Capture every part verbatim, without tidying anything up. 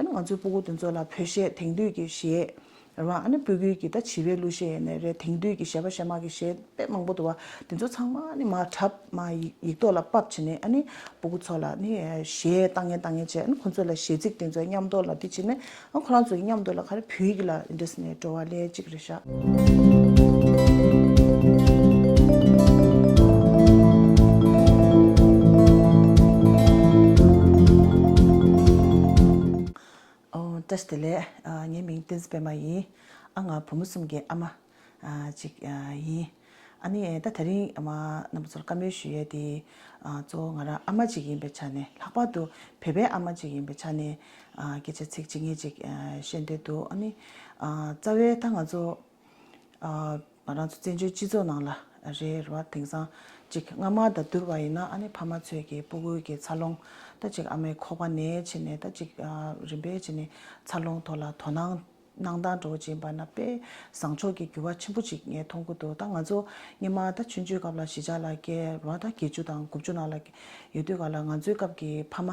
ཨ་ནི་ང་ཚོའི་སྤུ་གུ་དེ་ཚོ་ལ་བོད་གཞས་དེང་དུས་ཀྱི་གཞས་རེད་བ། ཨ་ནི་སྤུ་གུའི་གི་ད་བྱིས་པའི་གླུ་གཞས་ཡིན་ནའི་རེད། དེང་དུས་ཀྱི་གཞས་པ་གཞས་མ་གི་གཞས་དཔེ་མང་པོ་འདུག་བ། དེ་ཚོ་ཚང་མ་ནི་མར་འཁྲབ་མར་ཡིག་ཡིག་ཐོག་ལ་ཕབ་བྱས་ནས། ཨ་ནི་སྤུ་གུ་ཚོ་ལ་ནི་གཞས་བཏང་མཁན་བཏང་མཁན་བྱས། ཨ་ནི་ཁོ་ཚོ་ལ་གཞས་ཚིག་དེ་ཚོ་མཉམ་དུ་ལ་འདི་བྱས་ནས། ཨ་ཁོ་རང་ཚོ་གི་མཉམ་དུ་ལ་ག་རེ་བོད་ཡིག་ལ་འདྲེས་ནས་འགྲོ་བ་ལས་གཅིག་རེད་ཤག་ཨོ། བཀྲ་ཤིས་བདེ་ལེགས། ཨ། ངའི་མིང་བསྟན་འཛིན་པད་མ་ཡིན། ཨ། ང་བུ་མོ་གསུམ་གྱི་ཨ་མ། ཨ། ཅིག་ཨ། ཡིན། ཨ་ནི་ད་དེ་རིང་མ་རྣམ་པ་ཚོར་བཀའ་མོལ་ཞུ་ཡས་དེ། ཨ། གཙོ་བོ་ང་རང་ཨ་མ་ཅིག་ཡིན་པའི་ཆ་ནས། ལྷག་པར་དུ་བོད་པའི་ཨ་མ་ཅིག་ཡིན་པའི་ཆ་ནས། ཨ། སྐད་ཆ་ཚིག་གཅིག་གཉིས་ཅིག་ཨ། བཤད་འདོད་འདུག་ཨ་ནི། ཨ། རྩ་བའི་ད་ང་ཚོ། ཨ། ང་རང་ཚོ་བཙན་བྱོལ་སྤྱི་ཚོགས་ནང་ལ་རེད་བ། དེང་སང་ཅིག་སྔ་མ་དང་བསྡུར་བ་ཡིན་ན། ཨ་ནི་ཕ་མ་ཚོས་ཀྱི་སྤུ་གུའི་གི་འཚར་ལོངས། ད་ཅིག་ཨ་མའི་ཁོག་པ་ནས་བྱས་ནས། ད་ཅིག་ཨ། རིམ་པས་བྱས་ནས་འཚར་ལོངས་ཐོག་ལ་དོ་སྣང་གནང་སྟངས་འདྲ་བོ་ཅིག་ཡིན་པ་ན། དཔེ་བཟང་ཕྱོགས་ཀྱི་འགྱུར་བ་ཆེན་པོ་ཅིག་ངས་མཐོང་གི་འདུག་ད་ང་ཚོ་སྔོན་མ་ད་ཆུང་ཆུང་སྐབས་ལ་གཞིས་ཆགས་ལ་སྐྱེས་རེད་བ། ད་བརྒྱད་ཅུ་དང་དགུ་བཅུ་ནང་ལ་ཡོད་དུས་སྐབས་ལ། ང་ཚོའི་སྐབས་ཀྱི་ཕ་མ་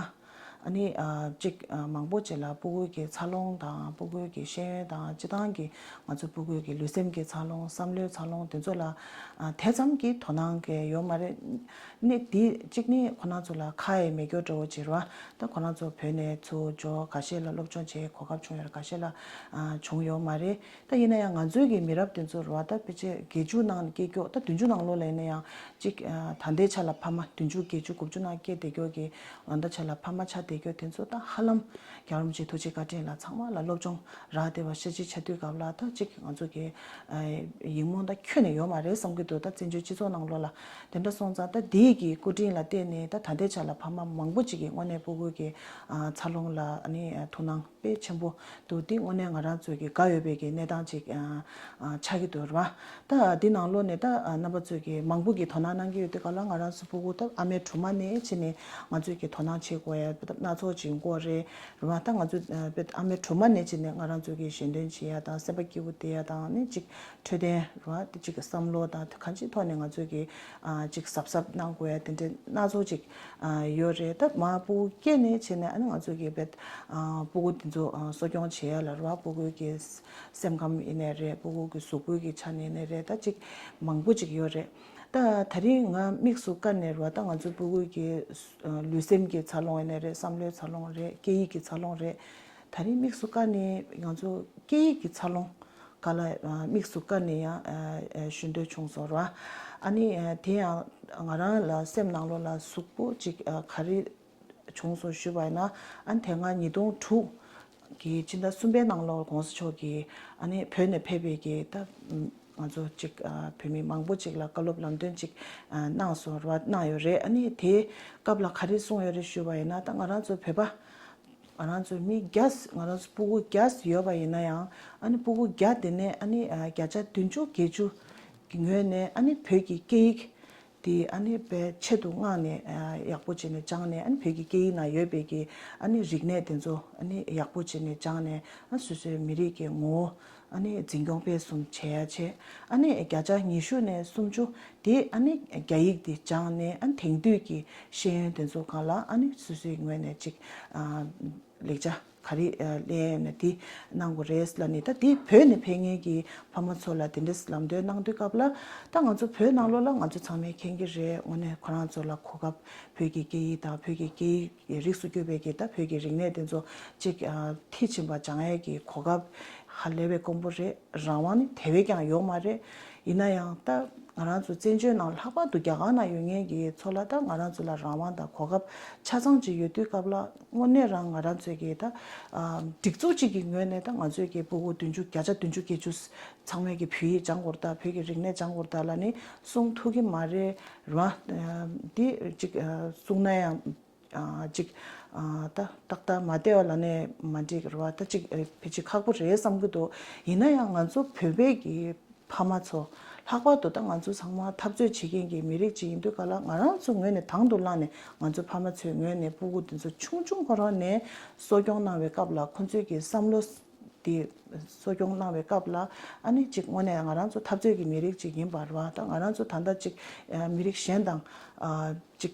ཨ་ནི། ཨ། ཅིག་ཨ། མང་པོ་ཅིག་ལ་སྤུ་གུའི་གི་འཚར་ལོངས་དང་། སྤུ་གུའི་གི་ཤེས་ཡོན་དང་། སྤྱིར་བཏང་གི་ང་ཚོ་སྤུ་གུའི་གི་ལུས་སེམས་ཀྱི་འཚར་ལོངས། བསམ་བློའི་འཚར་ལོངས་དེ་ཚོ་ལ། ཨ། དེ་ཙམ་གྱི་དོ་སྣང་གི་ཡོད་མ་རེད། ནི་དེ་གཅིག་ནི་ཁོ་རང་ཚོ་ལ་ཁ་ཡེ་མེད་རྒྱུ་འདྲ་བོ་ཅིག་རེད་བ། ད་ཁོ་རང་ཚོ་བོད་ནས་ཚུར་འབྱོར། འགའ་ཤས་ལ་སློབ་སྦྱོང་བྱེད་གོ་སྐབས་བྱུང་ཡོད་རེད། འགའ་ཤས་ལ། ཨ། བྱུང་ཡོད་མ་རེད། ད་ཡིན་ན་ཡང་ང་ཚོའི་གི་མི་རབས་དེ་ཚོ་རེད་བ། ད་ཕལ་ཆེར་བརྒྱད་ཅུ་ནང་སྐྱེས་རྒྱུ། ད་བདུན་ཅུ་ནང་ལོགས་ལ་ཡིན་ན་ཡང་ཅིག་ཨ། ད་ལྟའི་ཆ་ལ་ཕ་མ། བདུན་ཅུ། བརྒྱད་ཅུ། དགུ་བཅུ་ནང་སྐྱེས་བསྡད་རྒྱུ་གི། ཨ། ད་ལྟའི་ཆ་ལ་ཕ་མ་ཆགས་བསྡད་རྒྱུ་དེ་ཚོ། ད་ཧ་ལམ་རྒྱལ་བ་རིན་པོ་ཆེའི་ཐུགས་རྗེ་བཀའ་དྲིན་ལ་ཚང་མ་ལ་སློབ་སྦྱོང་རག་བསྡད་པ་ཤ་གཅིག་ཆགས་དུས་སྐབས་ལ། ད་ཅིག་ང་ཚོ་གི། ཨ། ཡིག་རྨོངས་ད་ཁྱོན་ནས་ཡོད་མ་རེད་བསམ་གྱི་འདུག་ད་བཙན་བྱོལ་སྤྱི་ཚོགས་ནང་ལོགས་ལ། དེ་འདྲ་སོང་ཙང་། ད་དེའི་གི་སྐུ་དྲིན་ལ་བརྟེན་ནས། ད་ད་ལྟའི་ཆ་ལ་ཕ་མ་མང་པོ་ཅིག་གི་དངོས་གནས་སྤུ་གུ་གི། ཨ། འཚར་ལོངས་ལ་ཨ་ནི། ཨ། ཐུགས་སྣང་དཔེ་ཆེན་པོ་འདུག་དེ་དངོས་གནས་ང་རང་ཚོས་ཀྱི་དགའ་འོས་པའི་གི་གནས་སྟངས་ཅིག་ཨ། ཨ། ཆགས་ཀྱི་འདུག་རེད་བ། ད་འདི་ནང་ལོགས་ནས་ད། ཨ། རྣམ་པ་ཚོས་ཀྱི་མང་པོ་གི་དོ་སྣང་གནང་གི་ཡོད་དུས་སྐབས་ལ། ང་རང་ཚོ་སྤུ་གུ་ད་ཨ་མའི་གྲོད་མ་ནས་བྱས་ནས་ང་ཚོས་ཀྱི་དོ་སྣང་བྱེད་དགོས་ཡ་སྣ་ཚོགས་ཅིག་ཡོང་གི་རེད་བ། ད་ང་ཚོ། ཨ། ཨ་མའི་གྲོད་མ་ནས་བྱས་ནས་ང་རང་ཚོས་ཀྱི་གཞན་དོན་བྱེད་ཡ་དང་། སེམས་པ་སྐྱིད་པོ་བསྡད་ཡ་དང་། ནི་ཅིག་འཕྲོད་བསྟེན་རེད་བ། དེ་ཅིག་བསམ་བློ་དང་གང་ཅིའི་ཐོག་ནས་ང་ཚོས་ཀྱི། ཨ། ཅིག་གཟབ་གཟབ་གནང་དགོས་ཡ་དེ་འདྲ་སྣ་ཚོགས་ཅིག་ཨ། ཡོད་རེད། ད་མ་སྤུ་གུ་སྐྱེས་ནས་བྱས་ནས། ཨ་ནི་ང་ཚོ་གི་བེད། ཨ། སྤུ་གུ་དེ་ཚོ། ཨ། གསོ་སྐྱོང་བྱེད་ཡ་ལ་རེད་བ། སྤུ་གུ་གི་སེམས་ཁམས་ཡིན་ནའི་རེད། སྤུ་གུ་གི་གཟུགས་པོ་གི་ཆ་ནས་ཡིན་ནའི་རེད། ད་ཅིག་མང་པོ་ཅིག་ཡོད་རེད། ད་དེ་རིང་ང་དམིགས་སུ་བཀར་ནས་རེད་བ། ད་ང་ཚོ་སྤུ་གུ་གི། ཨ། ལུས་སེམས་ཀྱི་འཚར་ལོངས་ཡིན་ནའི་རེད། བསམ་བློའི་འཚར་ལོངས་རེད། སྐད་ཡིག་གི་འཚར་ལོངས་རེད། དེ་རིང་དམིགས་སུ་བཀར་ནས་ང་ཚོ་སྐད་ཡིག་གི་འཚར་ལོངས་སྒང་ལ། ཨ། དམིགས་སུ་བཀར་ནས་ཡང་། ཨ། ཨ། ཞུ་འདོད་བྱུང་སོང་ར། ཨ་ནི། ཨ། དེ་ཡང་ང་རང་ལ་སེམས་ནང་ལོགས་ལ་ཟུག་པོ་ཅིག་ཨ། ག་རེ་བྱུང་སོང་ཞུས་པ་ཡིན་ན། ཨ་ནི་དེ་སྔ་ཉིས་སྟོང་དྲུག་གི་ཕྱི་ཟླ་གསུམ་པའི་ནང་ལོགས་གོང་ས་མཆོག་གིས། ཨ་ནི་བོད་ནས་ཕེབས་པའི་གི། ད་ང་ཚོ་ཅིག་ཨ། བོད་མི་མང་པོ་ཅིག་ལ་བཀའ་སློབ་ལམ་སྟོན་ཅིག་ཨ། གནང་སོང་ར། གནང་ཡོད་རེད། ཨ་ནི་དེའི་སྐབས་ལ་ག་རེ་གསུངས་ཡོད་རེད་ཞུས་པ་ཡིན་ན། ད་ང་རང་ཚོ་བོད་པ། ང་རང་ཚོ་མི་བརྒྱ། ང་རང་ཚོ་སྤུ་གུ་བརྒྱ་ཡོད་པ་ཡིན་ན་ཡང་། ཨ་ནི་སྤུ་གུ་བརྒྱ་དེ་ནས། ཨ་ནི། ཨ། བརྒྱ་ཆ་བདུན་ཅུ་བརྒྱད་ཅུ་གི་ངོས་ནས། ཨ་ནི་བོད་ཀྱི་སྐད་ཡིག་དེ། ཨ་ནི་དཔེ་ཆེད་དུ་མངགས་ནས། ཨ། ཡག་པོ་བྱས་ནས་སྦྱངས་ནས། ཨ་ནི་བོད་ཀྱི་སྐད་ཡིག་ནང་ཡོད་པའི་གི། ཨ་ནི་རིག་གནས་དེ་ཚོ། ཨ་ནི་ཡག་པོ་བྱས་ནས་སྦྱངས་ནས། ཨ། སོ་སོའི་མི་རིགས་ཀྱི་ངོ་བོ། ཨ་ནི་འཛིན་སྐྱོང་སྤེལ་གསུམ་བྱེད་ཡ་བྱས། ཨ་ནི་བརྒྱ་ཆ་ཉི་ཤུ་ནས་སུམ་ཅུ་དེ། ཨ་ནི་རྒྱ་ཡིག་དེ་སྦྱངས་ནས། ཨ་ནི་དེང་དུས་ཀྱི་ཤེས་ཡོན་དེ་ཚོ་སྒང་ལ། ཨ་ནི་སོ་སོའི་ངོས་ནས་ཅིག་ཨ། ལེགས་ཆ་ག་རེ། ཨ། ལེན་ཡོད་ན་དེ་གནང་དགོས་རེད་ལབ་ནས། ད་དེ་བོད་ནས་ཕེབས་མཁན་གྱི་ཕ་མ་ཚོ་ལ་དེ་འདྲས་ལམ་སྟོན་གནང་དུས་སྐབས་ལ། ད་ང་ཚོ་བོད་ནང་ལོགས་ལ་ང་ཚོ་ཚང་མས་མཁྱེན་གྱི་རེད། དངོས་གནས་ཁོ་རང་ཚོ་ལ་གོ་སྐབས། བོད་ཀྱི་སྐད་ཡིག་དང་། བོད་ཀྱི་སྐད་ཡིག་རིགས་སུ་གྱུར་པའི་གི། ད་བོད་ཀྱི་རིག་གནས་དེ་ཚོ་ཅིག་ཨ། མཐིལ་ཕྱིན་པ་སྦྱང་ཡས་ཀྱི་གོ་སྐབས་ཧ་ལས་པའི་དཀོན་པོ་རེད། རང་དབང་ནི་དེ་བས་ཀྱང་ཡོད་མ་རེད། ཡིན་ན་ཡང་ད་ང་རང་ཚོ་བཙན་བྱོལ་ནང་། ལྷག་པར་དུ་རྒྱ་གར་ནང་ཡོད་མཁན་གྱི་ཚོ་ལ། ད་ང་རང་ཚོ་ལ་རང་དབང་དང་གོ་སྐབས་ཆ་ཚང་ཅིག་ཡོད་དུས་སྐབས་ལ། དངོས་གནས་རང་ང་རང་ཚོའི་གི། ད་ཨ། སྒྲིག་འཛུགས་གཅིག་གི་ངོས་ནས། ད་ང་ཚོའི་གི་སྤུ་གུ་བདུན་ཅུ། བརྒྱ་ཆ་བདུན་ཅུ་བརྒྱད་ཅུ་ཚང་མས་གི་བོད་ཡིག་སྦྱང་དགོས་རེད་ད། བོད་ཀྱི་རིག་གནས་སྦྱང་དགོས་རེད་ད་ལབ་ནས་གསུང་ཐུབ་ཀྱི་མ་རེད་ར། ཨ། འདི་ཅིག་ཨ། གསུང་ན་ཡང་། ཨ། ཅིག་ཨ། ད་ཏག་ཏག་མ་བལྟས་པ་ལབ་ནས་མ་འགྲིག་ར། ད་ཅིག་ཨ། ཕལ་ཆེར་ཁག་པོ་རེད་བསམ་གྱི་འདུག་ཡིན་ན་ཡང་ང་ཚོ་བོད་པའི་གི་ཕ་མ་ཚོ། ལྷག་པར་དུ་ད་ང་ཚོ་ཚང་མ་འཐབ་རྩོད་བྱེད་མཁན་གྱི་མི་རིགས་ཅིག་ཡིན་དུས་སྐབས་ལ། ང་རང་ཚོ་ངོས་ནས་དང་དུ་བླངས་ནས། ང་ཚོ་ཕ་མ་ཚོའི་ངོས་ནས་སྤུ་གུ་དེ་ཚོ་ཆུང་ཆུང་ཁོ་རང་ནས་གསོ་སྐྱོང་གནང་བའི་སྐབས་ལ། ཁོ་ཚོའི་གི་བསམ་བློ་དེ་གསོ་སྐྱོང་གནང་བའི་སྐབས་ལ། ཨ་ནི་ཅིག་དངོས་གནས་ང་རང་ཚོ་འཐབ་རྩོད་ཀྱི་མི་རིགས་ཅིག་ཡིན་པ་རེད་བ། ད་ང་རང་ཚོ་ད་ལྟ་ཅིག་ཨ། མི་རིགས་གཞན་དང་ཨ། ཅིག་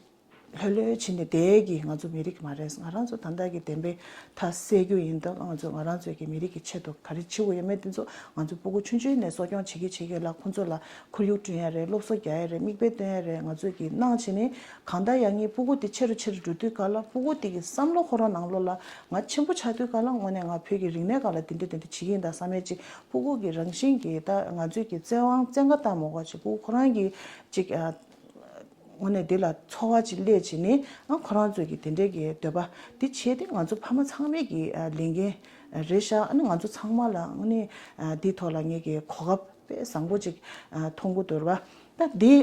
ལྷོད་ལྷོད་བྱས་ནས་བསྡད་ཀྱི་ང་ཚོ་མི་རིགས་མ་རེད། ང་རང་ཚོ་ད་ལྟ་གི་བདེན་པའི་མཐའ་གསལ་རྒྱུ་ཡིན་སྟབས། ང་ཚོ་ང་རང་ཚོའི་གི་མི་རིགས་ཀྱི་ཆེད་དུ་ག་རེ་བྱེད་དགོས་ཡོད་མེད་དེ་ཚོ། ང་ཚོ་སྤུ་གུ་ཆུང་ཆུང་ནས་གསོ་སྐྱོང་བྱེད་ཀྱི་བྱེད་ཀྱི་ལ་ཁོང་ཚོ་ལ་ཁོར་ཡུག་བསྐྲུན་ཡ་རེད། སློབ་གསོ་རྒྱག་ཡ་རེད། མིག་དཔེ་སྟོན་ཡ་རེད། ང་ཚོས་ཀྱི་གནང་བྱས་ནས་གང་ལྟར་ཡང་ངས་སྤུ་གུ་དེ་ཆེ་རུ་ཆེ་རུ་འགྲོ་དུས་ག་ལ། སྤུ་གུ་དེ་གི་བསམ་བློ་ཁོ་རང་ནང་ལོགས་ལ་ང་ཆེན་པོ་ཆགས་དུས་ག་ལ་དངོས་གནས་ང་བོད་ཀྱི་རིག་གནས་སྒང་ལ་དེ་འདྲ་དེ་འདྲ་བྱེད་ཀྱི་ཡིན་ད་བསམ་ཡས་ཅིག་སྤུ་གུ་གི་རང་བཞིན་གྱི་ད་ང་ཚོས་ཀྱི་བཙན་དབང་བཙན་བཀའ་བཏང་མ་དགོས་པ་ཅིག་སྤུ་གུ་ཁོ་རང་གི་ཅིག་ཨ། དངོས་གནས་འདི་ལ་ཚོར་བ་ཅིག་སླེབས་བྱས་ནས། ཨ། ཁོ་རང་ཚོས་ཀྱི་དེ་འདྲའི་གི་འདོད་པ་འདི་བྱས་ཏེ་ང་ཚོ་ཕ་མ་ཚང་མའི་གི་ཨ་ལས་འགན་རེད་ཤག་ཨ་ནི་ང་ཚོ་ཚང་མ་ལ་དངོས་གནས་ཨ་འདིའི་ཐོག་ལ་ངས་ཀྱི་གོ་སྐབས་དཔེ་བཟང་པོ་ཅིག་ཨ་མཐོང་གི་འདུག་ར་བ། ད་འདི་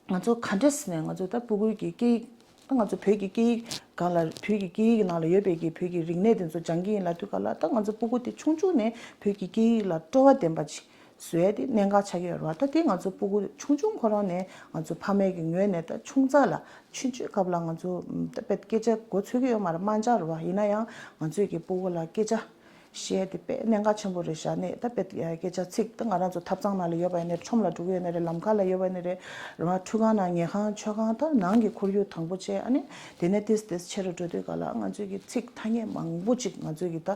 ང་ཚོ་ག་འདྲས་ནས་ང་ཚོ་ད་སྤུ་གུའི་གི་སྐད་ཡིག་ད་ང་ཚོ་བོད་ཀྱི་སྐད་ཡིག་སྒང་ལ། བོད་ཀྱི་སྐད་ཡིག་གི་ནང་ལ་ཡོད་པའི་གི་བོད་ཀྱི་རིག་གནས་དེ་ཚོ་སྦྱང་གི་ཡིན་ལབ་དུས་ག་ལ། ད་ང་ཚོ་སྤུ་གུ་དེ་ཆུང་ཆུང་ནས་བོད་ཀྱི་སྐད་ཡིག་ལ་སྤྲོ་བ་ལྡན་པ་ཅིག་བཟོ་ཡ་དེ་གནད་འགག་ཆགས་ཀྱི་ཡོད་རེད་བ། ད་དེ་ང་ཚོ་སྤུ་གུ་ཆུང་ཆུང་ཁོ་རང་ནས་ང་ཚོ་ཕ་མའི་གི་ངོས་ནས་ད་ཆུང་ཙག་ལ་ཆུང་ཆུང་སྐབས་ལ་ང་ཚོ་ད་དཔེ་སྐད་ཆ་གོ་ཚོད་ཀྱི་ཡོད་མ་རེད། དམའ་འབྱར་རེད་བ། ཡིན་ན་ཡང་ང་ཚོས་ཀྱི་སྤུ་གུ་ལ་སྐད་ཆ་བཤད་དེ་དཔེ་གནད་འགག་ཆེན་པོ་རེད་ཤག་ནས་ད་དཔེ་སྐད་ཆ་ཚིག་ད་ང་རང་ཚོ་ཐབ་ཚང་ནང་ལ་ཡོད་པ་ཡིན་ནའི། ཁྲོམ་ལ་འགྲོ་གི་ཡོད་ནའི་རེད། ལམ་ཁ་ལ་ཡོད་པ་ཡིན་ནའི་རེད། རེད་བ། ཁྲུས་ཁང་ནང་ཉལ་ཁང་མཆོད་ཁང་ད་ནང་གི་ཁོར་ཡུག་དང་པོ་བྱས། ཨ་ནི་དེ་ནས་ཏིས་ཏིས་ཆེ་རུ་འགྲོ་དུས་ག་ལ་ང་ཚོས་ཀྱི་ཚིག་ཐ་སྙད་མང་པོ་ཅིག་ང་ཚོས་ཀྱི་ད་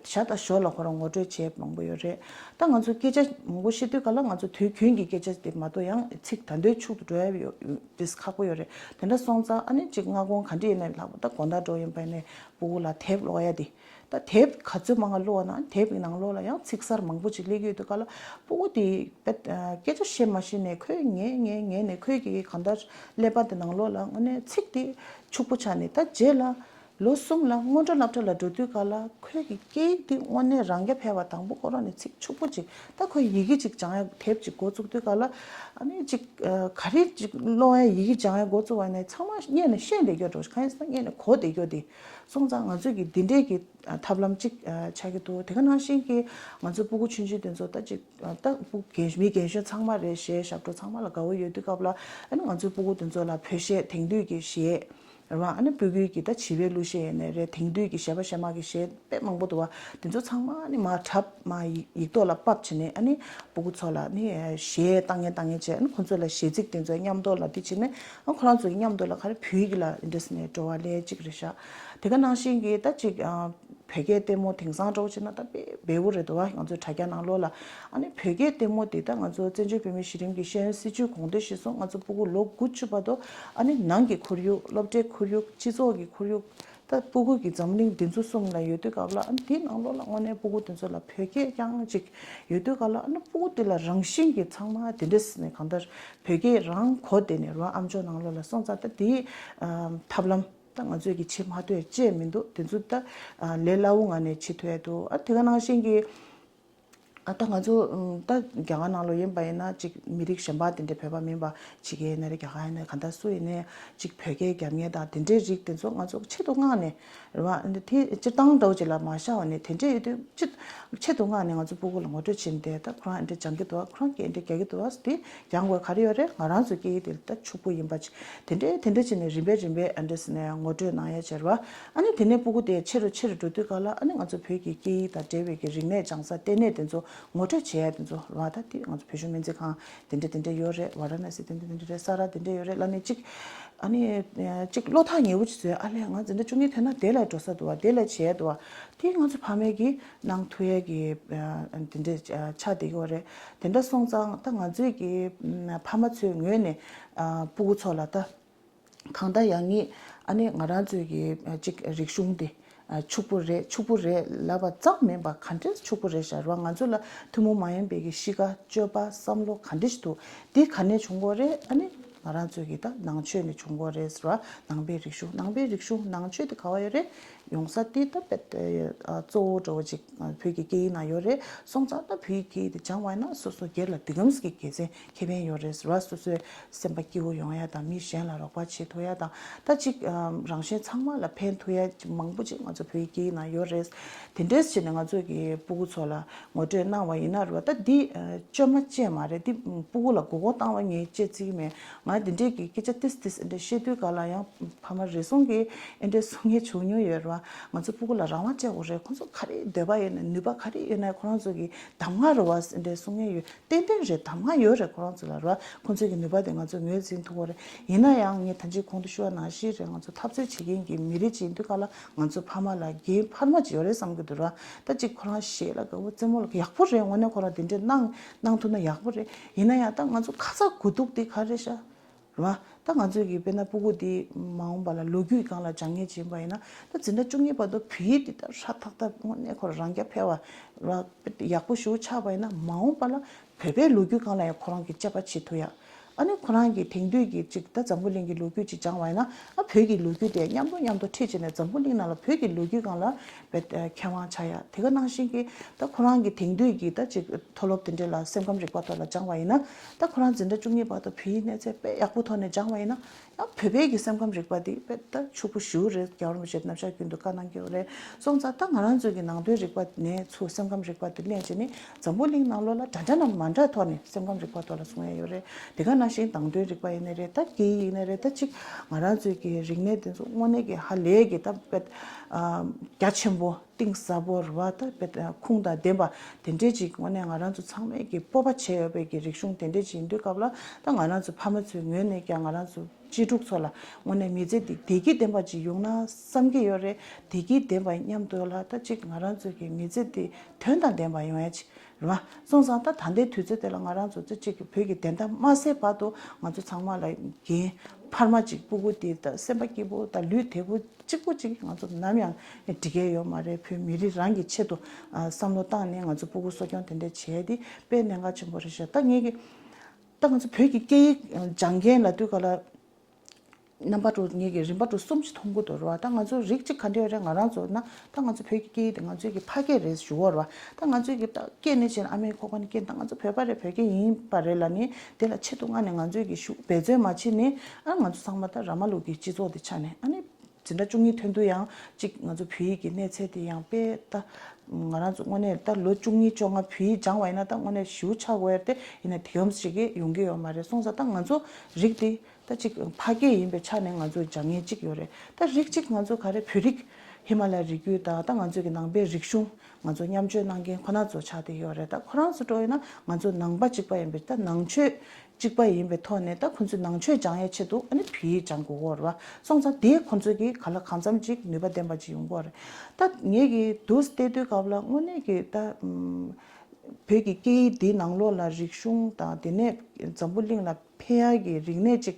ཤ་ད་ཞོར་ལ་ཁོ་རང་ངོ་སྤྲོད་བྱས་མང་པོ་ཡོད་རེད། ད་ང་ཚོ་སྐད་ཆ་མང་པོ་བཤད་དུས་ག་ལ་ང་ཚོ་དུས་རྒྱུན་གྱི་སྐད་ཆ་དེ་མ་གཏོགས་ཡང་ཚིག་ད་འདོད་ཕྱུག་ཏུ་འགྲོ་ཡ་ཡོད་ཏིས་ཁག་པོ་ཡོད་རེད། དེ་འདྲ་སོང་ཙང་ཨ་ནི་ཅིག་སྔ་དགོང་ག་འདྲ་ཡིན་ནའི་ལྷག་པ་ད་དགོང་དག་འགྲོ་ཡིན་པ་ཡིན་ནའི་སྤུ་གུ་ལ་དེབ་ཀློག་ཡ་དེ། ད་དེབ་ག་ཚོད་མང་ང་ཀློག་ན་དེབ་ཀྱི་ནང་ལོགས་ལ་ཡང་ཚིག་གསར་མང་པོ་ཅིག་སླེབས་ཀྱི་ཡོད་དུས་ག་ལ། སྤུ་གུ་དེ་དཔེ་སྐད་ཆ་བཤད་མ་ཤེས་ནས་ཁོས་ངས་ངས་ངས་ནས་ཁོས་ཀྱི་གང་ལྟར་ཀླད་པ་དེ་ནང་ལོགས་ལ་དངོས་གནས་ཚིག་དེ་ཕྱུག་པོ་ཆགས་ནས། ད་རྗེས་ལ་ལོ་གསུམ་ལ་སྔོན་འགྲོ་སློབ་གྲྭ་ལ་འགྲོ་དུས་ག་ལ་ཁོས་ཀྱི་སྐད་ཡིག་དེ་དངོས་གནས་རང་རྐྱ་འཕེར་བ་དང་པོ་ཁོ་རང་ནས་ཚིག་ཕྱུག་པོ་ཅིག་ད་ཁོས་ཡི་གེ་ཅིག་སྦྱང་ཡ་དེབ་ཅིག་འགོ་བཙུགས་དུས་ག་ལ། ཨ་ནི་ཅིག་ག་རེ་ཅིག་ཀློག་ཡ་ཡི་གེ་སྦྱང་ཡ་འགོ་བཙུགས་པ་ནས་ཚང་མ་སྔོན་ནས་ཤེས་བསྡད་རྒྱུ་འགྲོ། གང་ཡིན་ཟེར་ན་སྔོན་ནས་གོ་བསྡད་རྒྱུ་དེ། སོང་ཙང་ང་ཚོས་ཀྱི་འདི་འདྲས་ཀྱི་ཨ་ཐབས་ལམ་གཅིག་ཨ་ཆགས་ཀྱི་འདུག་དེ་ག་ནང་བཞིན་གྱི་ང་ཚོ་སྤུ་གུ་ཆུང་ཆུང་དེ་ཚོ་ད་ཅིག་ཨ་ད་སྤུ་གུ་རྒན་མི་རྒན་གཞོན་ཚང་མ་རེད། གཞས་ཞབས་བྲོ་ཚང་མ་ལ་དགའ་བོ་ཡོད་དུས་སྐབས་ལ། ཨ་ནི་ང་ཚོའི་སྤུ་གུ་དེ་ཚོ་ལ་བོད་གཞས་དེང་དུས་ཀྱི་གཞས་རེད་བ། ཨ་ནི་སྤུ་གུའི་གི་ད་བྱིས་པའི་གླུ་གཞས་ཡིན་ནའི་རེད། དེང་དུས་ཀྱི་གཞས་པ་གཞས་མ་གི་གཞས་དཔེ་མང་པོ་འདུག་བ། དེ་ཚོ་ཚང་མ་ཨ་ནི་མར་འཁྲབ། མར་ཡིག་ཡིག་ཐོག་ལ་ཕབ་བྱས་ནས། ཨ་ནི་སྤུ་གུ་ཚོ་ལ་ཨ་ནི་གཞས་བཏང་མཁན་བཏང་མཁན་བྱས། ཨ་ནི་ཁོང་ཚོ་ལ་གཞས་ཚིག་དེ་ཚོ་མཉམ་དུ་ལ་འདི་བྱས་ནས། ཨ་ཁོ་རང་ཚོ་གི་མཉམ་དུ་ལ་ག་རེ་བོད་ཡིག་ལ་འདི་འདྲས་ནས་སྤྲོ་བ་སླེབས་ཅིག་རེད་ཤག་དེ་ག་ནང་བཞིན་གྱི་ད་ཅིག་ཨ་བོད་སྐད་ལྟད་མོ་དེང་སང་འདྲ་བོ་བྱས་ན་ད་དཔེ་འབེལ་པོ་རེད་འདུག་བ། ང་ཚོའི་དྲ་རྒྱ་ནང་ལོགས་ལ། ཨ་ནི་བོད་སྐད་ལྟད་མོ་དེ་ད་ང་ཚོ་བཙན་བྱོལ་བོད་མིའི་གཞི་རིམ་གྱི་ཤེས་ཡོན་སྲིད་བྱུས་དགོངས་དོན་གཞིར་བཟུང་ང་ཚོ་སྤུ་གུ་ལོ་དགུ་བཅུ་བར་དུ་ཨ་ནི་ནང་གི་ཁོར་ཡུག་སློབ་གྲྭའི་ཁོར་ཡུག་སྤྱི་ཚོགས་ཀྱི་ཁོར་ཡུག་ད་སྤུ་གུ་གི་འཛམ་གླིང་འདི་ཚོ་གསུམ་ལ་ཡོད་དུས་སྐབས་ལ། ཨ་ནི་དེའི་ནང་ལོགས་ལ་དངོས་གནས་སྤུ་གུ་དེ་ཚོ་ལ་བོད་སྐད་རྐྱང་ཅིག་ཡོད་དུས་སྐབས་ལ། ཨ་ནི་སྤུ་གུ་དེ་ལ་རང་བཞིན་གྱིས་ཚང་མ་དེ་འདྲས་ནས་གང་ལྟར་བོད་སྐད་རང་གོ་བསྡད་ནས་རོ། ཨམ་ཅོག་ནང་ལོགས་ལ། སོང་ཙང་ད་དེའི་ཨ་ཐབས་ལམ་ད་ང་ཚོས་ཀྱི་བྱེད་མ་ཐུབ་ཡ་ཅིག་མི་འདུག་དེ་ཚོ་ད་ཨ་ལས་སླ་བོ་ངང་ནས་བྱེད་ཐུབ་ཡ་འདུག་ཨ་དེ་ག་ནང་བཞིན་གྱི་ཨ་ད་ང་ཚོ་ཨམ་ད་རྒྱ་གར་ནང་ལོགས་ཡིན་པ་ཡིན་ན་ཅིག་མི་རིགས་གཞན་པ་དེ་འདྲ་བོད་པ་མིན་པ་ཕྱི་རྒྱལ་ཡིན་ན་རེད། རྒྱ་གར་ཡིན་ན་རེད། ག་འདྲ་སུ་ཡིན་ནའི་ཅིག་བོད་སྐད་རྒྱབ་མཁན་དང་དེ་འདྲའི་རིགས་དེ་ཚོ་ང་ཚོ་ཆེད་དུ་མངགས་ནས་རེད་བ། འདི་དེ་སྤྱིར་བཏང་འདྲ་བོ་ཅིག་ལ་མ་བཞག་པ་ནས་དེ་འདྲ་ཡོད་དུས་ཆེད་ཆེད་དུ་མངགས་ནས་ང་ཚོ་སྤུ་གུ་ལ་ངོ་སྤྲོད་བྱེད་བསྡད། ད་ཁོ་རང་འདི་འདྲ་སྦྱང་གི་འདུག་ཁོ་རང་སྐད་འདི་འདྲ་རྒྱག་གི་འདུག་དེ་སྦྱང་དགོས་ག་རེ་ཡོད་རེད། ང་རང་ཚོ་སྐད་ཡིག་དེ་ད་ཕྱུག་པོ་ཡིན་པ་ཅིག་དེ་འདྲའི་དེ་འདྲ་བྱས་ནས་རིམ་པས་རིམ་པས་ཨ་འདྲས་ནས་ངོ་སྤྲོད་གནང་ཡ་བྱས་རེད་བ། ཨ་ནི་དེ་ནས་སྤུ་གུ་དེ་ཆེ་རུ་ཆེ་རུ་འགྲོ་དུས་སྐབས་ལ། ཨ་ནི་ང་ཚོ་བོད་ཀྱི་སྐད་ཡིག་དང་འབྲེལ་བའི་གི་རིག་གནས་སྦྱང་ས་ལྟེ་གནས་དེ་ཚོ་ངོ་སྤྲོད་བྱེད་ཡ་དེ་ཚོ་རེད་བ། ད་དེ་ང་ཚོ་བོད་གཞུང་སྨན་རྩིས་ཁང་དེ་འདྲ་དེ་འདྲ་ཡོད་རེད། ཝ་ར་ཎ་སི་དེ་འདྲ་དེ་འདྲ་རེད། ས་ར་དེ་འདྲ་ཡོད་རེད་ལབ་ནས་ཅིག་ཨ་ནི་ཅིག་བློ་ཐག་ཉེ་བོ་ཅིག་བཟོས། ཨ་ལས་ང་འཛིན་གྲྭ་བཅུ་གཉིས་ཐོན་ན་དེ་ལ་འགྲོ་ས་འདུག་བ། དེ་ལ་བྱེད་ཡ་འདུག་བ། དེ་ང་ཚོ་ཕ་མས་ཀྱིས་གནང་ཐུབ་ཡ་གི་དེ་འདྲ་ཆགས་བསྡད་ཀྱི་ཡོད་རེད། དེ་འདྲ་སོང་ཙང་ད་ང་ཚོས་ཀྱི་ཕ་མ་ཚོའི་ངོས་ནས་སྤུ་གུ་ཚོ་ལ་ད། གང་ལྟར་ཡང་ངས་ཨ་ནི་ང་རང་ཚོའི་གི་ཨ་ཅིག་རིག་གཞུང་དེ་ཨ་ཕྱུག་པོ་རེད། ཕྱུག་པོ་རེད་ལབ་པ་ཙམ་མིན་པ་ག་འདྲས་ཕྱུག་པོ་རེད་ཤག་རེད་བ། ང་ཚོ་ལ་ཐུན་མོང་མ་ཡིན་པའི་གི་གཤིས་ཀ། སྤྱོད་པ། བསམ་བློ་ག་འདྲས་ཞིག་འདུག་འདི་ག་ནས་བྱུང་གི་རེད། ཨ་ནི་ང་རང་ཚོའི་གི་ད་ནང་ཆོས་ནས་བྱུང་གི་རེད་ཟེར་བ། ནང་པའི་རིག་གཞུང་། ནང་པའི་རིག་གཞུང་ནང་ཆོས་དེ་ག་བ་ཡོད་རེད། ཡོང་ས་དེ་ད་དཔེ་ཨ་གཙོ་བོ་འདྲ་བོ་ཅིག་ཨ་བོད་ཀྱི་སྐད་ཡིག་ནང་ཡོད་རེད། སོང་ཙང་ད་བོད་ཀྱི་སྐད་ཡིག་དེ་སྦྱང་བ་ཡིན་ན་སོ་སོ་སྒེར་ལ་འདི་གམ་ཟིག་གི་དགེ་མཚན་ཁེ་ཕན་ཡོད་རེད་ཟེར་བ། སོ་སོའི་སེམས་པ་སྐྱིད་པོ་ཡོང་ཡ་དང་། མི་གཞན་ལ་རོགས་པ་བྱེད་ཐུབ་ཡ་དང་། ད་ཅིག་ཨ་རང་གཞན་ཚང་མ་ལ་ཕན་ཐོགས་ཡ་མང་པོ་ཅིག་ང་ཚོ་བོད་ཀྱི་སྐད་ཡིག་ནང་ཡོད་རེད། དེ་འདྲས་བྱས་ནས་ང་ཚོ་གི་སྤུ་གུ་ཚོ་ལ་ངོ་སྤྲོད་གནང་བ་ཡིན་ན་རེད་བ། ད་འདི་ཨ་བཅོས་མ་བཅས་མ་རེད། འདི་སྤུ་གུ་ལ་མགོ་སྐོར་བཏང་བ་ངས་བཅས་རྩིས་ཀྱི་མེད། ང་འདི་འདྲས་ཀྱི་སྐད་ཆ་ཏིས་ཏིས་འདྲ་བཤད་དུས་ག་ལ་ཡང་ཕ་མ་རེ་ཟུང་གིས་ཨེ་འདྲས་གསུང་མཁན་བྱུང་མྱོང་ཡོད་རེད་བ། ང་ཚོ་སྤུ་གུ་ལ་རང་དབང་སྤྲད་དགོས་རེད། ཁོང་ཚོ་ག་རེ་འདོད་པ་ཡོད་ན་ནུས་པ་ག་རེ་ཡོད་ན་ཁོ་རང་ཚོ་གི་གདམ་ག་རེད་བ་འདྲ་གསུང་མཁན་ཡོད། ཏན་ཏན་རེད། གདམ་ག་ཡོད་རེད། ཁོ་རང་ཚོ་ལ་རེད་བ། ཁོང་ཚོ་གི་ནུས་པ་དེ་ང་ཚོས་ངོས་འཛིན་ཐུབ་ཀྱི་རེད། ཡིན་ན་ཡང་ངས་ད་ཅི་གོང་དུ་ཞུ་བ་ནང་བཞིན་རེད། ང་ཚོ་འཐབ་རྩོད་བྱེད་མཁན་གྱི་མི་རིགས་ཅིག་ཡིན་དུས་ག་ལ་ང་ཚོ་ཕ་མ་ལ་འགན་འཕར་མ་ཅིག་ཡོད་རེད་བསམ་གྱི་འདུག་ར། ད་ཅིག་ཁོ་རང་ཞེ་ལ་དགའ་བོ་རྩེད་མོ་ལ་ཡག་པོ་རེད། དངོས་གནས་ཁོ་རང་དེ་འདྲས་གནང་གནང་ཐུབ་ན་ཡག་པོ་རེད། ཡིན་ན་ཡང་ད་ང་ཚོ་ཁ་ཚ་དགོས་གཏུགས་དེ་ག་རེ་ཤག་རེད་བ། ད་ང་ཚོས་ཀྱི་དཔེར་ན་སྤུ་གུ་དེ་མ་འོངས་པ་ལ་ལོ་རྒྱུས་སྒང་ལ་སྦྱང་མཁན་ཅིག་ཡིན་པ་ཡིན་ན། ད་འཛིན་གྲྭ་བཅུ་གཉིས་བར་དུ་བོད་ཡིག་དེ་ད་ཧྲ་ཐག་ཐག་དངོས་གནས་ཁོ་རང་རྒྱ་ཕེ་བ་ར་ཡག་པོ་ཞེ་པོ་ཆགས་པ་ཡིན་ན། མ་འོངས་པ་ལ་བོད་པའི་ལོ་རྒྱུས་སྒང་ལ་ཡང་ཁོ་རང་གིས་དཔྱད་པ་བྱེད་ཐུབ་ཡ། ཨ་ནི་ཁོ་རང་གི་དེང་དུས་ཀྱི་ཅིག་ད་འཛམ་བུ་གླིང་གི་ལོ་རྒྱུས་ཅིག་སྦྱང་བ་ཡིན་ན། ཨ་བོད་ཀྱི་ལོ་རྒྱུས་དེ་མཉམ་དུ་མཉམ་དུ་ཁྲིད་བྱས་ནས་འཛམ་བུ་གླིང་ནང་ལ་བོད་ཀྱི་ལོ་རྒྱུས་སྒང་ལ་བེད་མཁས་དབང་ཆགས་ཡ། དེ་ག་ནང་བཞིན་གྱི་ད་ཁོ་རང་གི་དེང་དུས་ཀྱི་ད་ཅིག་མཐོ་སློབ་དེ་འདྲ་ལ་སེམས་ཁམས་རིག་པ་ཐོག་ལ་སྦྱང་བ་ཡིན་ན། ད་ཁོ་རང་འཛིན་གྲྭ་བཅུ་གཉིས་བར་དུ་བོད་ཡིག་གནས་ཚད་དཔེ་ཡག་པོ་ཐོག་ནས་སྦྱང་བ་ཡིན་ན། ཡང་བོད་པའི་གི་སེམས་ཁམས་རིག་པ་དེ་དཔེ་ད་ཕྱུག་པོ་ཞེ་པོ་རེད། རྒྱལ་བ་རིན་པོ་ཆེས་རྣམ་གཞག་རྒྱུན་དུ་བཀའ་གནང་གི་ཡོད་རེད། སོང་ཙང་ད་ང་རང་ཚོའི་གི་ནང་དོན་རིག་པ་ནས་ཚུར་སེམས་ཁམས་རིག་པ་དེ་ལེན་བྱས་ནས་འཛམ་བུ་གླིང་ནང་ལོགས་ལ་འདྲ་འདྲ་ན་མ་འདྲ་ཐོག་ནས་སེམས་ཁམས་རིག་པ་ཐོག་ལ་གསུང་ཡ་ཡོད་རེད། དེ་ག་ནང་བཞིན་ནང་དོན་རིག་པ་ཡིན་ནའི་རེད། ད་སྐད་ཡིག་ཡིན་ནའི་རེད། ད་ཅིག་ང་རང་ཚོའི་གི་རིག་གནས་དེ་ཚོ་དངོས་གནས་ཀྱི་ཧ་ལས་ཀྱི་ད་དཔེ་རྒྱ་ཆེན་པོ་གཏིང་ཟབ་པོ་རེད་བ། ད་དཔེ་ཁུངས་དང་ལྡན་པ་དེ་འདྲས་ཅིག་དངོས་གནས་ང་རང་ཚོ་ཚང་མས་ཀྱི་སྤོབས་པ་བྱས་ཡོད་པའི་གི་རིག་གཞུང་དེ་འདྲས་ཅིག་ཡིན་དུས་སྐབས་ལ། ད་ང་རང་ཚོ་ཕ་མ་ཚོའི་ངོས་ནས་ཀྱང་ང་རང་ཚོ་གཅེས་ཕྲུག་ཚོ་ལ་དངོས་གནས་མི་ཚེ་འདི་བདེ་སྐྱིད་ལྡན་པ་ཅིག་ཡོང་ན་བསམ་གྱི་ཡོད་རེད། བདེ་སྐྱིད་ལྡན་པ་མཉམ་དུ་ལ་ད་ཅིག་ང་རང་ཚོའི་གི་མི་ཚེ་འདི་དོན་དང་ལྡན་པ་ཡོང་ཡ་ཅིག་རེད་བ། སོང་ཙང་ད་ད་ལྟའི་དུས་ཚོད་དེ་ལ་ང་རང་ཚོ་ཚེ་གཅིག་གི་བོད་ཀྱི་བདེན་མཐའ་མ་གསལ་བར་དུ་ང་ཚོ་ཚང་མ་ལ་འགན་འཕར་མ་ཅིག་སྤུ་གུ་དེ་ད་སེམས་པ་སྐྱིད་པོ་ད་ལུས་བདེ་པོ་གཅིག་པོ་ཅིག་ང་ཚོ་ནམ་ཡང་འགྲིག་གི་ཡོད་མ་རེད། བོད་མི་རིགས་རང་གི་ཆེད་དུ་ཨ་བསམ་བློ་བཏང་ནས་ང་ཚོ་སྤུ་གུ་གསོ་སྐྱོང་དེ་འདྲ་བྱས་ཏེ་དཔེ་གནད་འགག་ཆེན་པོ་རེད་ཤག་ད་ངེད་ཀྱི་ད་ང་ཚོ་བོད་ཀྱི་སྐད་ཡིག་སྦྱང་མཁན་ལབ་དུས་ག་ལ་རྣམ་པ་དྲུག་ངེད་ཀྱི་རིམ་པ་དྲུག་གསུམ་ཞིག་མཐོང་གི་འདུག་ར། ད་ང་ཚོ་རིགས་གཅིག་ག་འདྲ་ཡོད་རེད། ང་རང་ཚོ་ན་ད་ང་ཚོ་བོད་ཀྱི་སྐད་ཡིག་དེ་ང་ཚོའི་གི་ཕ་སྐད་རེད་ཞུ་བ་ར། ད་ང་ཚོའི་གི་ད་སྐད་ནས་བྱས་ན་ཨ་མའི་ཁོག་པ་ནས་སྐད། ད་ང་ཚོ་བོད་པ་རེད། བོད་སྐད་ཡིན་པ་རེད་ལབ་ནས་དེ་ལ་ཆེད་དུ་མངགས་ནས་ང་ཚོའི་གི་ཤུགས་འབད་བརྩོན་མ་བྱེད་ནས། ཨ་ང་ཚོ་ཚང་མ་ད་ར་མ་ལུག་གི་སྤྱི་ཚོགས་དེ་ཆགས་ནས། ཨ་ནི་འཛིན་གྲྭ་བཅུ་གཉིས་ཐོན་དུས་ཡང་གཅིག་ང་ཚོ་བོད་ཡིག་གི་གནས་ཚད་དེ་ཡང་དཔེ་ད་ང་རང་ཚོ་དངོས་གནས་ད་ལོ་བཅུ་གཉིས་བཅོ་ལྔ་བོད་ཡིག་སྦྱང་བ་ཡིན་ན་ད་དངོས་གནས་ཞེ་པོ་ཆགས་དགོས་ཡ་དེ་ཡིན་ན་དེ་གམ་ཞིག་གི་ཡོང་གི་ཡོད་མ་རེད། སོང་ཙང་ད་ང་ཚོ་རིགས་དེ་ད་གཅིག་ཕ་སྐད་ཡིན་པའི་ཆ་ནས་ང་ཚོ་སྦྱང་མཁན་གཅིག་ཡོད་རེད། ད་རིགས་གཅིག་ང་ཚོ་ག་རེ་བོད་རིགས་ཧི་མ་ལ་ཡའི་རི་རྒྱུད་དང་ད་ང་ཚོའི་གི་ནང་པའི་རིག་གཞུང་ང་ཚོ་མཉམ་སྤྱོད་གནང་མཁན་ཁོ་ན་ཚོ་ཆགས་བསྡད་ཡོད་རེད། ད་ཁོ་རང་ཚོ་འགྲོ་ཡིན་ན་ང་ཚོ་ནང་པ་གཅིག་པ་ཡིན་པའི་ད་ནང་ཆོས་གཅིག་པ་ཡིན་པའི་ཐོག་ནས་ད་ཁོ་ཚོས་ནང་ཆོས་སྦྱང་ཡའི་ཆེད་དུ་ཨ་ནི་བོད་ཡིག་སྦྱང་དགོས་ཀྱི་ཡོད་རེད་བ། སོང་ཙང་དེ་ཁོ་ཚོས་ཀྱི་ག་ལ་གང་འཚམ་ཅིག་ནུས་པ་ལྡན་པ་ཅིག་ཡོང་གི་ཡོད་རེད། ད་ངེད་ཀྱི་འདུག་སེ་བལྟས་དུས་སྐབས་ལ་དངོས་གནས་ཀྱི་ད་ཨམ་བོད་ཀྱི་སྐད་ཡིག་འདིའི་ནང་ལོགས་ལ་རིག་གཞུང་དང་དེ་ནས་འཛམ་བུ་གླིང་ལ་ཕན་ཡག་གི་རིག་གནས་ཅིག་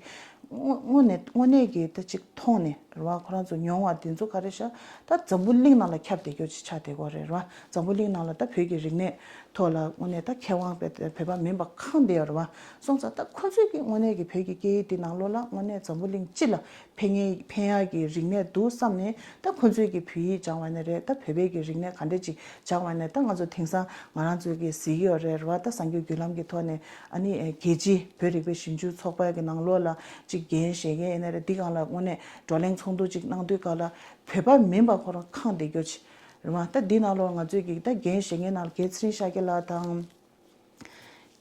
དངོས་དངོས་གནས་དངོས་གནས་ཀྱི་ད་ཅིག་མཐོང་ནས་རེད་བ། ཁོ་རང་ཚོ་མྱོང་བ་དེ་ཚོ་ག་རེ་ཤག་ད་འཛམ་བུ་གླིང་ནང་ལ་ཁྱབ་བསྡད་རྒྱུ་ཅིག་ཆགས་བསྡད་ཀྱི་ཡོད་རེད་བ། འཛམ་བུ་གླིང་ནང་ལ་ད་བོད་ཀྱི་རིག་གནས་ཐོག་ལ་དངོས་གནས་ད་མཁས་དབང་བོད་པ་མིན་པ་གང་བསྡད་ཡོད་རེད་བ། སོང་ཙང་ད་ཁོ་ཚོས་ཀྱི་དངོས་གནས་ཀྱི་བོད་ཀྱི་སྐད་ཡིག་འདི་ནང་ལོགས་ལ་དངོས་གནས་འཛམ་བུ་གླིང་སྤྱི་ལ་ཕན་ངེས་ཕན་ཡག་གི་རིག་གནས་འདུག་བསམ་ནས། ད་ཁོ་ཚོས་ཀྱི་བོད་ཡིག་སྦྱང་བ་ནི་རེད། ད་བོད་པའི་གི་རིག་གནས་ག་འདྲ་ཅིག་སྦྱང་བ་ནི། ད་ང་ཚོ་དེང་སང་ང་རང་ཚོའི་གི་གཟིགས་ཡོད་རེད་རེད་བ། ད་གསར་འགྱུར་བརྒྱུད་ལམ་གྱི་ཐོག་ནས་ཨ་ནི་ཨེ་རྒྱལ་སྤྱིའི་བོད་རིག་པའི་ཞིབ་འཇུག་ཚོགས་པ་གི་ནང་ལོགས་ལ་ཅིག་འགན་བཞེས་མཁན་ཡིན་ན་རེད། འདི་སྒང་ལ་དངོས་གནས་བགྲོ་གླེང་ཚོགས་འདུ་ཅིག་གནང་དུས་སྐབས་ལ་བོད་པ་མིན་པ་ཁོ་རང་གང་བསྡད་རྒྱུ་ཅིག་རེད་བ། ད་འདི་ནང་ལོགས་ང་ཚོའི་གི་ད་འགན་བཞེས་མཁན་ནང་ལ་རྒན་ཚེ་རིང་ཤཱཀྱ་ལགས་དང་།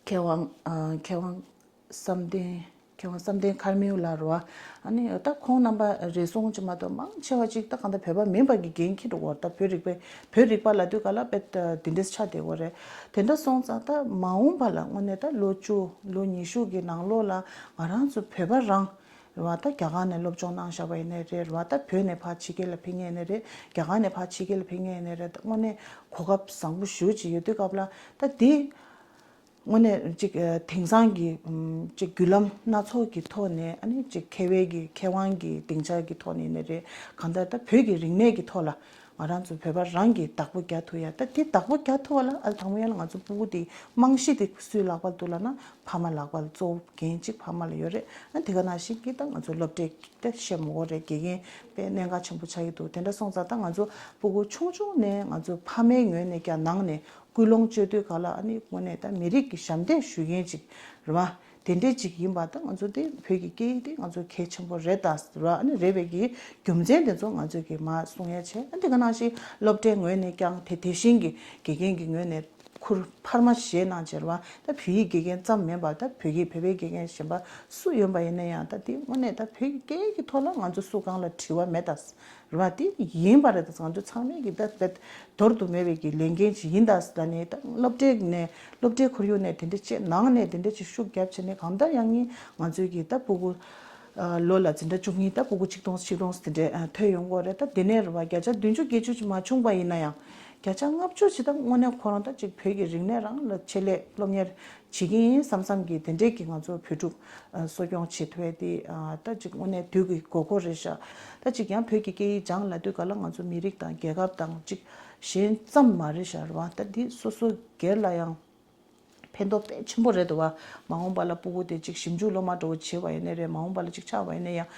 མཁས་དབང་ཨ་མཁས་དབང་བསམ་གཏན། མཁས་དབང་བསམ་གཏན་མཁར་རྨེའུ་ལགས་རེད་བ། ཨ་ནི་ད་ཁོང་རྣམ་པ་རེ་ཟུང་ཅིག་མ་གཏོགས་མང་ཆེ་བ་ཅིག་ད་གང་ལྟར་བོད་པ་མིན་པ་གི་འགན་འཁྱེར་འགྲོ་གི་ཡོད་རེད། ད་བོད་རིག་པའི་བོད་རིག་པ་ལབ་དུས་ག་ལ་དཔེ་འདི་འདྲས་ཆགས་བསྡད་ཡོད་རེད། དེ་འདྲ་སོང་ཙང་ད་མ་འོངས་པ་ལ་དངོས་གནས་ད་ལོ་བཅུ་ལོ་ཉི་ཤུ་གི་ནང་ལོགས་ལ་ང་རང་ཚོ་བོད་པ་རང་རེད་བ། ད་རྒྱ་གར་ནས་སློབ་སྦྱོང་གནང་བཞག་པ་ཡིན་ནའི་རེད་རེད་བ། ད་བོད་ནས་ཕར་ཕྱི་རྒྱལ་ལ་ཕེབས་མཁན་ཡིན་ནའི་རེད། རྒྱ་གར་ནས་ཕར་ཕྱི་རྒྱལ་ལ་ཕེབས་མཁན་ཡིན་ནའི་རེད། ད་དངོས་གནས་གོ་སྐབས་བཟང་པོ་ཞེ་པོ་ཅིག་ཡོད་དུས་སྐབས་ལ་ད་འདི་དངོས་གནས་ཅིག་ཨ་དེང་སང་གི་ཨམ་ཅིག་བརྒྱུད་ལམ་སྣ་ཚོགས་ཀྱི་ཐོག་ནས་ཨ་ནི་ཅིག་མཁས་པའི་གི་མཁས་དབང་གི་སྡིངས་ཆ་གི་ཐོག་ནས་ཡིན་ནའི་རེད། གང་ལྟར་ད་བོད་ཀྱི་རིག་གནས་ཀྱི་ཐོག་ལ་ང་རང་ཚོ་བོད་པ་རང་གིས་བདག་པོ་རྒྱག་ཐུབ་ཡ། ད་དེ་བདག་པོ་རྒྱག་ཐུབ་པ་ལ་ཨ་དང་པོ་ཡན་ལ་ང་ཚོ་སྤུ་གུ་དེ་རྨང་གཞི་དེ་སུའི་ལག་པར་འདུག་ལབ་ན་ཕ་མ་ལག་པར། གཙོ་བོ་འགན་གཅིག་ཕ་མ་ལ་ཡོད་རེད། ཨ་དེ་ག་ནང་བཞིན་གྱི་ད་ང་ཚོ་སློབ་གྲྭའི་ད་བཤད་མ་དགོས་རེད། དགེ་རྒན་དཔེ་གནད་འགག་ཆེན་པོ་ཆགས་ཀྱི་འདུག་དེ་འདྲ་སོང་ཙང་ད་ང་ཚོ་སྤུ་གུ་ཆུང་ཆུང་ནས་ང་ཚོ་ཕ་མའི་ངོས་ནས་ཀྱང་ནང་ནས་སྐུལ་སློང་བྱེད་དུས་ག་ལ་ཨ་ནི་དངོས་གནས་ད་མི་རིགས་ཀྱི་ཞབས་འདེགས་ཞུ་མཁན་ཅིག་རེད་བ། དེ་འདྲས་ཅིག་ཡིན་པ་ད་ང་ཚོ་དེ་བོད་ཀྱི་སྐད་ཡིག་དེ་ང་ཚོ་གལ་ཆེན་པོ་རེད་ད་ར། ཨ་ནི་རེད་པའི་གི་རྒྱུ་མཚན་དེ་ཚོ་ང་ཚོས་གི་མར་གསུང་ཡ་བྱས། ཨ་དེ་ག་ནང་བཞིན་སློབ་གྲྭའི་ངོས་ནས་ཀྱང་དེ་དེ་བཞིན་གྱི་དགེ་རྒན་གྱི་ངོས་ནས་ ཁུར་འཕར་མ་བཞེས་གནང་བྱས་རེད་བ། ད་བོད་ཡིག་དགེ་རྒན་ཙམ་མིན་པར་ད་བོད་ཀྱི་བོད་པའི་དགེ་རྒན་གཞན་པ་སུ་ཡོད་པ་ཡིན་ན་ཡང་ད་དེ་དངོས་གནས་ད་བོད་ཀྱི་སྐད་ཡིག་གི་ཐོག་ལ་ང་ཚོ་སུ་གང་ལ་དྲི་བ་མེད་ད། རེད་བ། དེ་ཡིན་པ་རེད་ད། ང་ཚོ་ཚང་མས་ཀྱི་ད་བེད་འདོར་དུ་མེད་པའི་གི་ལས་འགན་ཅིག་ཡིན་ད། ད་ནས་ད་སློབ་གྲྭའི་ནས་སློབ་གྲྭའི་ཁོར་ཡུག་ནས་དེ་འདྲ་བྱས། ནང་ནས་དེ་འདྲ་ཅིག་ཤུགས་རྒྱབ་བྱས་ནས་གང་ལྟར་ཡང་སྙིང་ང་ཚོའི་གི་ད་སྤུ་གུ་ལོ་ལ་འཛིན་གྲྭ་བཅུ་གཉིས། ད་སྤུ་གུ་ཆིག་སྟོང་ཆིག་སྟོང་དེ་འདྲས་ཐོན་ཡོང་གི་རེད། ད་དེ་ནས་རེད་བ། བརྒྱ་ཆ་བདུན་ཅུ་བརྒྱད་ཅུ་ཅིག་མ་བྱུང་པ་ཡིན་ན་ཡང་བརྒྱ་ཆ་ལྔ་བཅུ་ཅིག་ད་དངོས་གནས་ཁོ་རང་ད་ཅིག་བོད་ཀྱི་རིག་གནས་རང་ལ་ཆེད་ལས་སློབ་གཉེར་བྱེད་ཀྱི་ཡིན་བསམ་བསམ་གྱི་དེ་འདྲས་ཀྱི་ང་ཚོ་བོད་ཕྲུག་གསོ་སྐྱོང་བྱེད་ཐུབ་ཡ་དེ་ད་ཅིག་དངོས་གནས་དུས་ཀྱི་དགོས་མཁོ་རེད་ཤག་ད་ཅིག་ཡང་བོད་ཀྱི་སྐད་ཡིག་སྦྱང་ལབ་དུས་ག་ལ་ང་ཚོ་མི་རིགས་དང་རྒྱལ་ཁབ་དང་ཅིག་གཞན་ཙམ་མ་རེད་ཤག་རེད་བ། ད་འདི་སོ་སོ་སྒེར་ལ་ཡང་ཕན་ཐོགས་དཔེ་ཆེན་པོ་རེད་འདུག་བ། མ་འོངས་པ་ལ་སྤུ་གུ་དེ་ཅིག་ཞིབ་འཇུག་སློབ་མ་འདྲ་བོ་བྱེད་པ་ཡིན་ནའི་རེད། མ་འོངས་པ་ལ་ཅིག་ཆགས་པ་ཡིན་ན་ཡང་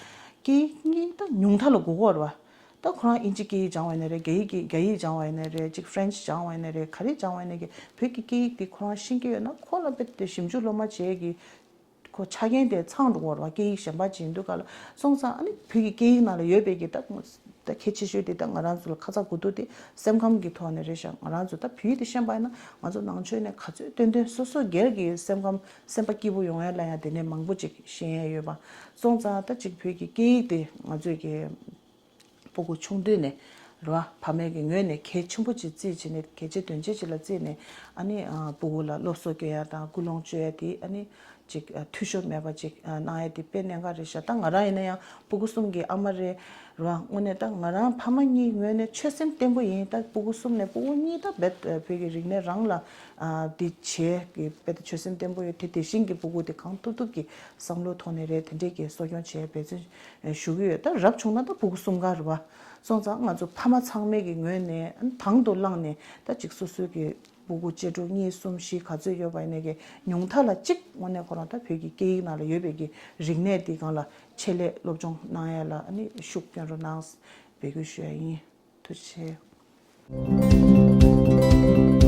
སྐད་ཡིག་གཉིས་ད་ཉུང་མཐའ་ལ་དགོས་ཀྱི་ཡོད་རེད་བ། ད་ཁོ་རང་ཨིན་ཇི་སྐད་ཡིག་སྦྱང་བ་ཡིན་ན་རེད། རྒྱ་ཡིག་རྒྱ་ཡིག་སྦྱང་བ་ཡིན་ན་རེད། ཅིག་ཧྥ་རན་ཆི་སྦྱང་བ་ཡིན་ན་རེད། ག་རེ་སྦྱང་བ་ཡིན་ན་གི་བོད་ཀྱི་སྐད་ཡིག་དེ་ཁོ་རང་ཤེས་ཀྱི་ཡོད་ན་ཁོ་ལ་དཔེ་དེ་ཞིབ་འཇུག་སློབ་མ་བྱེད་ཀྱི་ཁོ་ཆ་རྐྱེན་དེ་ཚང་འགྲོ་གི་ཡོད་རེད་བ། སྐད་ཡིག་གཞན་པ་ཅིག་ཡིན་དུས་ག་ལ། སོང་ཙང་ཨ་ནི་བོད་ཀྱི་སྐད་ཡིག་ནང་ལ་ཡོད་པའི་གི་ད་ད་གལ་ཆེ་ཤོས་དེ་ད་ང་རང་ཚོ་ལ་ཁ་ཚ་དགོས་གཏུགས་དེ་སེམས་ཁམས་ཀྱི་ཐོག་ནས་རེད་ཤག་ང་རང་ཚོ་ད་བོད་ཡིག་དེ་ཤེས་པ་ཡིན་ན་ང་ཚོ་ནང་ཆོས་ནས་ག་ཚོད་ཏན་ཏན་སོ་སོ་སྒེར་གྱི་སེམས་ཁམས་སེམས་པ་སྐྱིད་པོ་ཡོང་ཡ་ལ་ཡང་དེ་ནས་མང་པོ་ཅིག་ཤེས་ཡ་ཡོད་པ། སོང་ཙང་ད་ཅིག་བོད་ཀྱི་སྐད་ཡིག་དེ་ང་ཚོས་ཀྱི་སྤུ་གུ་ཆུང་དུས་ནས་རེད་བ། ཕ་མའི་གི་ངོས་ནས་གལ་ཆེན་པོ་ཅིག་བརྩིས་བྱས་ནས། གལ་ཆེ་དོན་ཆེ་ཅིག་ལ་བརྩིས་ནས་ཨ་ནི་ཨ་སྤུ་གུ་ལ་སློབ་གསོ་སྐྱོན་ཡ་དང་སྐུལ་སློང་བྱོས་ཡ་དེ་ཨ་ནི་ཅིག་ཨ་འཐུས་ཤོར་མེད་པ་ཅིག་ཨ་གནང་ཡ་དེ་དཔེ་གནད་འགག་རེད་ཤག་ད་ང་རང་ཡིན་ན་ཡང་སྤུ་གུ་གསུམ་གྱི་ཨ་མ་རེད་རེད་བ། དངོས་གནས་ད་ང་རང་ཕ་མ་གཉིས་ངོས་ནས་ཆོད་སེམས་བརྟན་པོ་ཡིན། ད་སྤུ་གུ་གསུམ་ནས་སྤུ་གུ་གཉིས་ད་རྦད་བོད་ཀྱི་རིག་གནས་རང་ལ་ཨ་འདི་བྱས་ཀྱི་རྦད་དེ་ཆོད་སེམས་བརྟན་པོ་ཡོད། དེ་དེ་བཞིན་གྱི་སྤུ་གུ་དེ་གང་ཐུབ་ཐུབ་ཀྱི་བསམ་བློ་ཐོག་ནས་རེད། དེ་འདྲས་ཀྱི་གསོ་སྐྱོང་བྱས་འབད་བརྩོན་ཞུ་གི་ཡོད། ད་རབ་བྱུང་ན་ད་སྤུ་གུ་གསུམ་ཀ་རེད་བ། སོང་ཙང་ང་ཚོ་ཕ་མ་ཚང་མའི་གི་ངོས་ནས་དང་དུ་བླངས་ནས་ད་ཅིག་སོ་སོའི་གི་སྤུ་གུ་གཅེས་ཕྲུག་གཉིས་གསུམ་བཞི་ག་ཚོད་ཡོད་པ་ཡིན་ནའི་གི་ཉུང་མཐའ་ལ་གཅིག་དངོས་གནས་ཁོ་རང་ད་བོད་ཀྱི་སྐད་ཡིག་ནང་ལ་ཡོད་པའི་གི་རིག་གནས་འདི་སྒང་ལ་ཆེད་ལས་སློབ་སྦྱོང་གནང་ཡ་ལ་ཨ་ནི་ཤུགས་སྐྱོན་རོགས་གནང་འབོད་སྐུལ་ཞུ་ཡ་ཡིན། ཐུགས་རྗེ་ཆེ།